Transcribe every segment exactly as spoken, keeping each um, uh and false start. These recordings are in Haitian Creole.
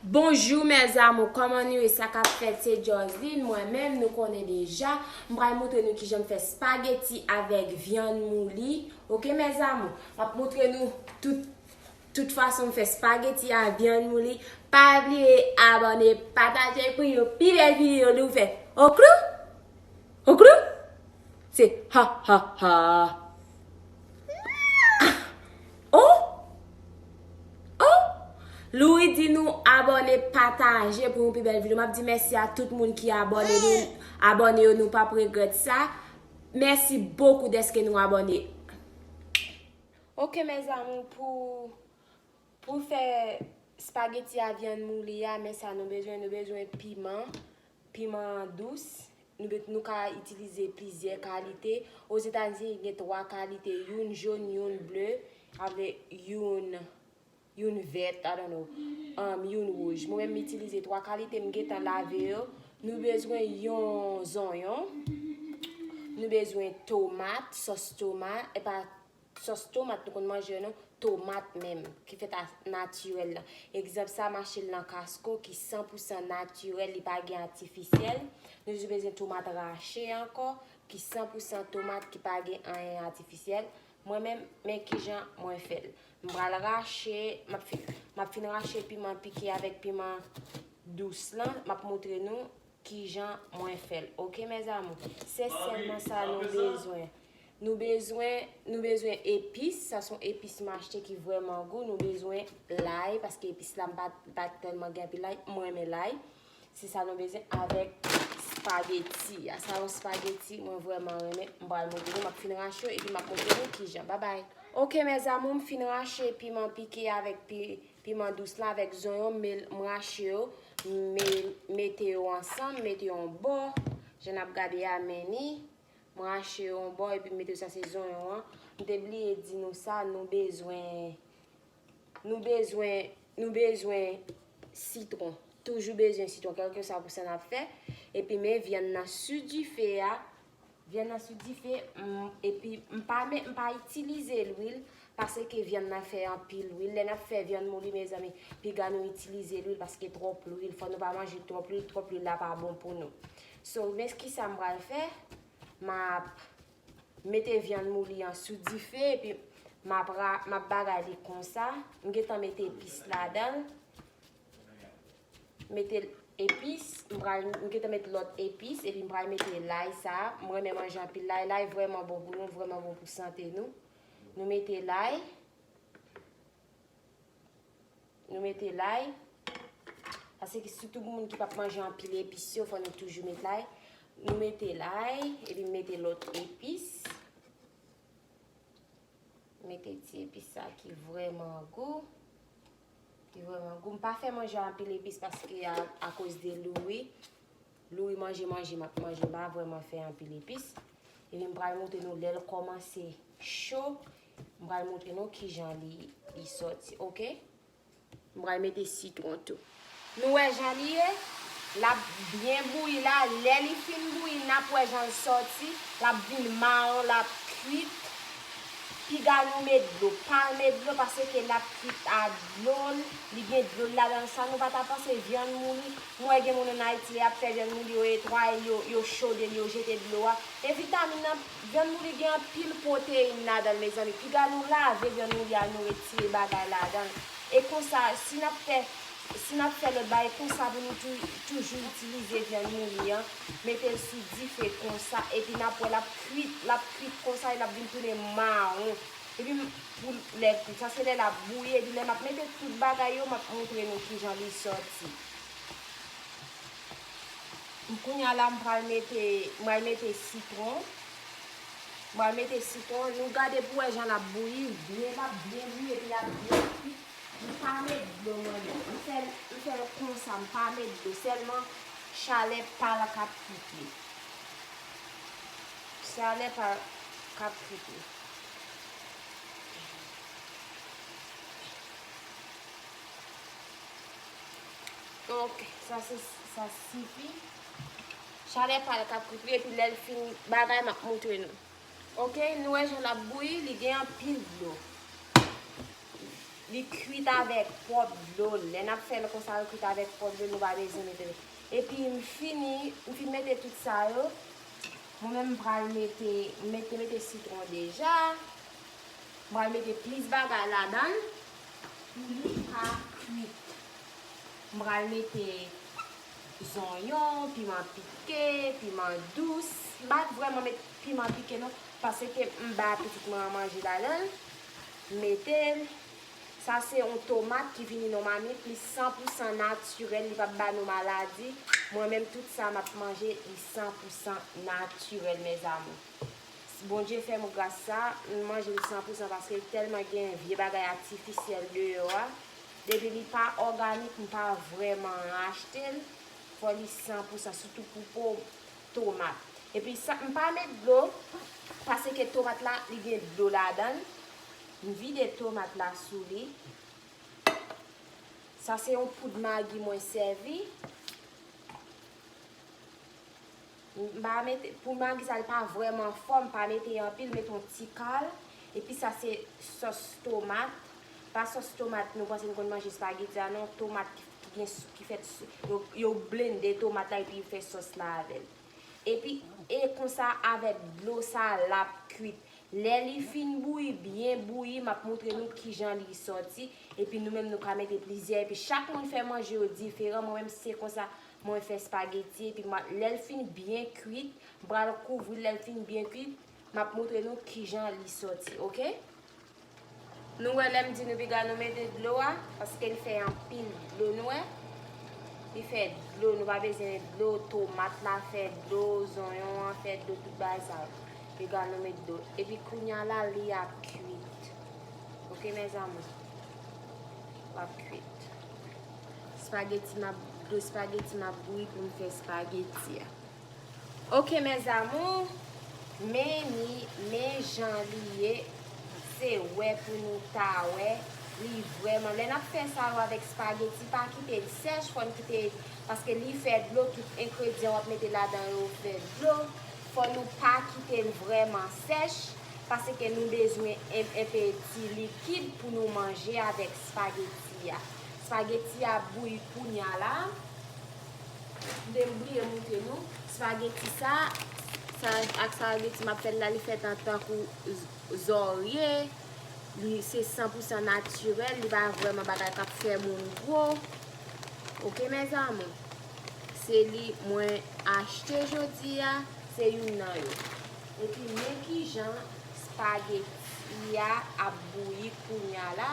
Bonjou mes amours, kòman nou ye? Sa k ap fèt? Se Joseline, mwen menm, nou konnen deja. M pral montre nou kijan m fè spaghetti avèk vyann mouli. Oke mes amours, m ap montre nou tout, tout fason m fè spaghetti a vyann mouli. Pa bliye abòne, pataje pou yon pi bèl videyo nou fè. Oklou! Oklou! Se ha ha ha. Oh! Oh! Louis di nou abòne, pataje pou yon pi bèl videyo. M ap di mèsi a tout moun ki abòne. Nou abòne yo, nou p ap regrèt sa. Mèsi bokou dèske nou abòne. Oke mes amours, pou, pou fè spaghetti a vyann mouli a, men sa nou bezwen, nou bezwen piman, piman dous. Nou, be- nou ka itilize plizyè kalite. Ozetazini gen twa kalite, youn jòn, youn ble, avèk youn, youn vèt, I don't know, um, youn wouj. Mwen menm m itilize twa kalite, m gentan lave yo. Nou bezwen yon zonyon, nou bezwen tomat, sòs tomat, epa sòs tomat nou konn manje yo non, tomat menm, ki fèt a natirèl la. Egzanp sa, m achte l nan Costco, ki san pou san natirèl, li pa gen atifisyèl. Nou jis bezwen tomat rache ankò, ki san pou san tomat, ki pa gen anyen atifisyèl. Mwen menm, men kijan mwen fè l. M pral rache, m ap fin, m ap fin rache piman pike avèk piman dous lan, m ap montre nou kijan mwen fè l. Oke mes amours, se sèlman sa nou bezwen. Nou bezwen, nou bezwen epis, sa se yon epis m achte ki vrèman gou. Nou bezwen lay, paske epis la m pa, pa tèlman gen anpil lay, mwen renmen lay. Se sa nou bezwen avèk spaghetti a. Sa yon spaghetti mwen vrèman renmen. M pral montre nou, m ap fin rache yo, epi m ap montre nou kijan. Babay. Oke mes amours, m fin rache piman pike avèk pi, piman dous la avèk zonyon, men m rache yo, men mete yo ansanm, mete yo yon bò, jan n ap gade a, men ni, m rache yo yon bò, epi m mete yo, sa se zonyon an. M te bliye di nou sa, nou bezwen, nou bezwen, nou bezwen sitwon. Toujou bezwen sitwon, kèlkeswa pou sa n ap fè. Epi men vyann nan sou dife a, vyann nan sou dife, m, epi m pa met, m pa itilize lwil, paske vyann nan fè anpil lwil. Lè n ap fè vyann mouli, mezanmi, piga nou itilize lwil, paske twòp lwil, fò nou pa manje twòp lwil, twòp lwil la pa bon pou nou. So, men kisa m pral fè? M ap mete vyann mouli an sou dife, epi m ap ra-, m ap bagay li konsa. M gentan mete epis ladan l. Mete epis, m pral, m gentan met lòt epis, epi m pral mete lay sa. Mwen renmen manje anpil lay. Lay vrèman bon pou nou, vrèman bon pou sante nou. Nou mete lay. Nou mete lay. Paske sitou pou moun ki p ap manje anpil epis yo, fò nou toujou met lay. Nou mete lay, epi m mete lòt epis. Mete ti epis sa ki vrèman gou. Ki vrèman gou. M pa fè manje anpil epis paske a, akoz de Louis. Louis manje, manje, m ap manje, m pa vrèman fè anpil epis. Epi m pral montre nou lè l kòmanse cho, m pral montre nou kijan li, li sòti, oke? M pral mete sitwon tou. Nou wè jan li ye? L ap byen bouyi la. Lè li fin bouyi, n ap wè jan l sòti. L ap vin mawon, l ap kwit. Piga nou met dlo. Pa met dlo, paske l ap kwit a dlo l. Li gen dlo l ladan l. Sa nou pa ta panse, vyann mouli. M wè gen moun ann Ayiti, lè y ap fè vyann mouli, yo etwaye l, yo, yo chode l, yo jete dlo a. E vitamin nan, vyann mouli gen anpil pwoteyin ladan l, mezanmi. Piga nou lave vyann mouli a, nou retire bagay ladan l. E konsa, si n ap fè, si n ap fè lòt bagay, konsa pou nou tou-, toujou itilize vyann mouli an, mete l sou dife konsa, epi n ap wè l ap kwit, l ap kwit konsa, e l ap vin tounen mawon. Epi m, pou lè kwit, sa se lè l ap bouyi, epi lè m ap mete tout bagay yo, m ap montre nou kijan li sòti. Kounye a la, m pral mete, m pral mete sitwon. M pral mete sitwon. Nou gade pou wè jan l ap bouyi. Byen, l ap byen bouyi epi l ap byen kwit. M pa met dlo mwen menm. M fè, m fè l konsa, m pa met dlo. Sèlman chalè pa l k ap kwit li. Chalè pa l k ap kwit li. Ok, sa se, sa sifi. Chalè pa l k ap kwit li, epi lè l fin bagay, m ap montre nou. Ok, nou wè jan l ap bouyi, li gen anpil dlo. Li kwit avèk pwòp dlo l. Lè n ap fè l konsa, li kwit avèk pwòp dlo l, nou pa bezwen mete l. Epi m fini, m fin mete tout sa yo. Mwen menm m pral mete, m mete, mete sitwon deja. M pral mete plis bagay ladan l pou li pa kwit. M pral mete zonyon, piman pike, piman dous. M pa t vrèman met piman pike non, paske m ba pitit mwen an manje ladan l. M mete l. Sa se yon tomat ki vini nan mamit, li san pou san natirèl, li p ap ba nou maladi. Mwen menm, tout sa m ap manje, li san pou san natirèl, mes amours. Bondye fè m gras sa, m manje l san pou san paske l tèlman gen vye bagay atifisyèl deyò a. Depi li pa òganik, m pa vrèman achte l. Fò li san pou san, sitou pou po tomat. Epi sa, m pa met dlo, paske tomat la, li gen dlo ladan l. M vide tomat la sou li. Sa se yon poud magi mwen sèvi. M pa mete, pou magi sa, li pa vrèman fò, m pa mete anpil, mete yon ti kal. Epi sa se sòs tomat. Pa sòs tomat nou panse n konn manje espageti a non, tomat ki, ki gen s- ki fèt s- yo, yo blende tomat la epi yo fè sòs la avè l. Epi e konsa avèk dlo sa l ap kwit. Lè li fin bouyi, byen bouyi, m ap montre nou kijan li sòti. Epi nou menm nou ka mete plizyè. Epi chak moun fè manje yo diferan. Mwen menm se konsa mwen fè espageti. Epi m a- lè l fin byen kwit, m pral kouvri l. Lè l fin byen kwit, m ap montre nou kijan li sòti, oke? Nou wè lè m di nou piga nou mete dlo a, paske l fè anpil dlo, nou wè? Li fè dlo, nou pa bezwen dlo, tomat la fè dlo, zonyon an fè dlo, tout bagay sa yo. Piga nou met dlo. Epi kounya la, li ap kwit. Oke, mes amours? L ap kwit. Espageti m ap, dlo espageti m ap bouyi pou m fè espageti a. Oke, mes amours, men ni, men jan li ye, se wè pou nou ta wè, li vrèman, lè n ap fè sa yo avèk espageti, pa kite l sèch, fò n kite, paske li fè dlo, tout engredyan w ap mete ladan yo fè dlo, fò nou pa kite l vrèman sèch, paske nou bezwen en, enpe ti likid pou nou manje avèk espageti a. Espageti a bouyi kounya la. M te bliye montre nou. Espageti sa, sa, ak espageti m ap fè l la, li fèt an tankou z- zòrye. Li se san pou san natirèl, li pa vrèman bagay k ap fè moun gwo. Oke, mes amours? Se li mwen achte jodi a, se youn nan yo. Epi men kijan espageti a ap bouyi kounya la.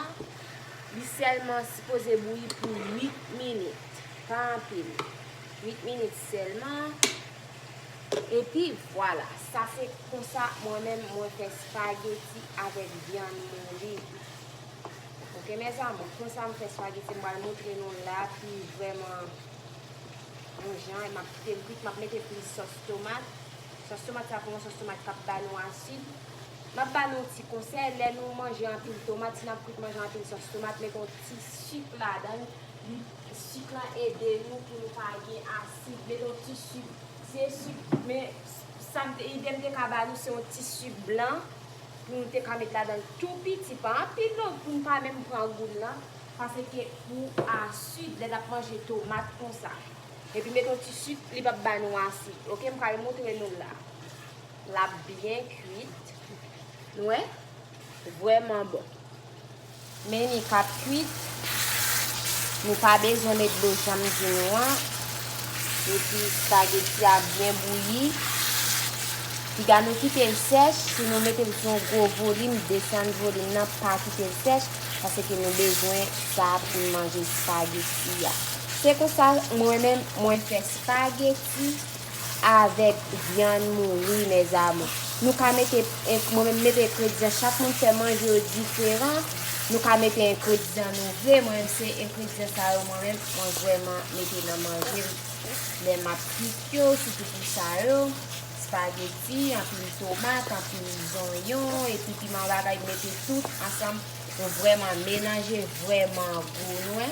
Li sèlman sipoze bouyi pou uit minit. Pa anpil. Uit minit sèlman. Epi vwala, sa se konsa mwen menm mwen fè espageti avèk vyann mouli. Oke, mes amours, konsa m fè espageti, m pral montre nou la, pi vrèman yon jan, m ap kite l kwit, m ap mete plis sòs tomat. Sòs tomat sa pou yon sòs tomat k ap ba nou asid. M ap ba nou yon ti konsèy, lè nou manje anpil tomat, si n ap kwit manje anpil sòs tomat, mete yon ti sik ladan l. Li, sik lan ede nou pou nou pa gen asid. Mete yon ti sik, se sik, men sa m te, ide m te ka ba nou, se yon ti sik blan. Pou nou te ka met ladan l tou piti, pa anpil non, pou n pa menm pran gou l lan, paske pou asid, lè n ap manje tomat konsa. Epi met yon ti sik, li p ap ba nou asid. Oke, m pral montre nou l la. L ap byen kwit. Nou wè? Vrèman bon. Men li k ap kwit. Nou pa bezwen met dlo jan m di nou an. Epi espageti a byen bouyi. Piga nou kite l sèch, si nou mete l sou yon gwo volim, desann volim nan, pa kite l sèch, paske nou bezwen sa pou n manje espageti a. Se konsa, mwen menm, mwen fè espageti avèk vyann mouri, mes amours. Nou ka mete, mwen menm mete engredyan, chak moun fè manje yo diferan. Nou ka mete engredyan nou vle, mwen menm se engredyan sa yo, mwen menm, mwen vrèman mete nan manje m. Lè m ap kwit yo, sitou pou sa yo, espageti, anpil tomat, anpil zonyon, epi piman bagay, mete tout ansanm, yo vrèman melanje, vrèman gou, nou wè.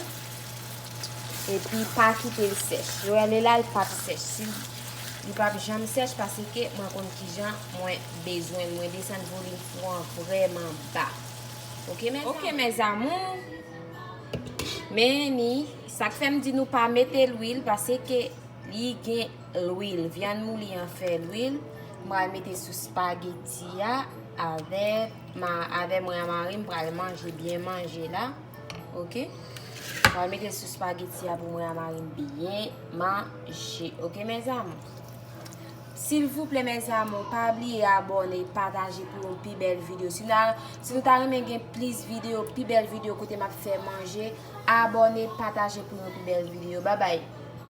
Epi pa kite l sèch. Ou wè, lè la, l p ap sèch. Si, li p ap janm sèch paske mwen konn kijan mwen bezwen l. Mwen desann volim fou an vrèman ba. Oke, mes amours? Oke, mes amours. Men ni, sa k fè m di nou pa mete lwil, paske li gen lwil. Vyann mouli an fè lwil. M pral mete sou spageti a avè, ma, avè mwen a mari m pral manje, byen manje la. Oke? M pral mete sou spageti a pou mwen a mari m byen manje. Oke, mes amours? Silvouplè, mes amours, pa bliye abòne, pataje pou yon pi bèl videyo. Si nou ta, si nou ta renmen gen plis videyo, pi bèl videyo kote m ap fè manje, abòne, pataje pou yon pi bèl videyo. Babay!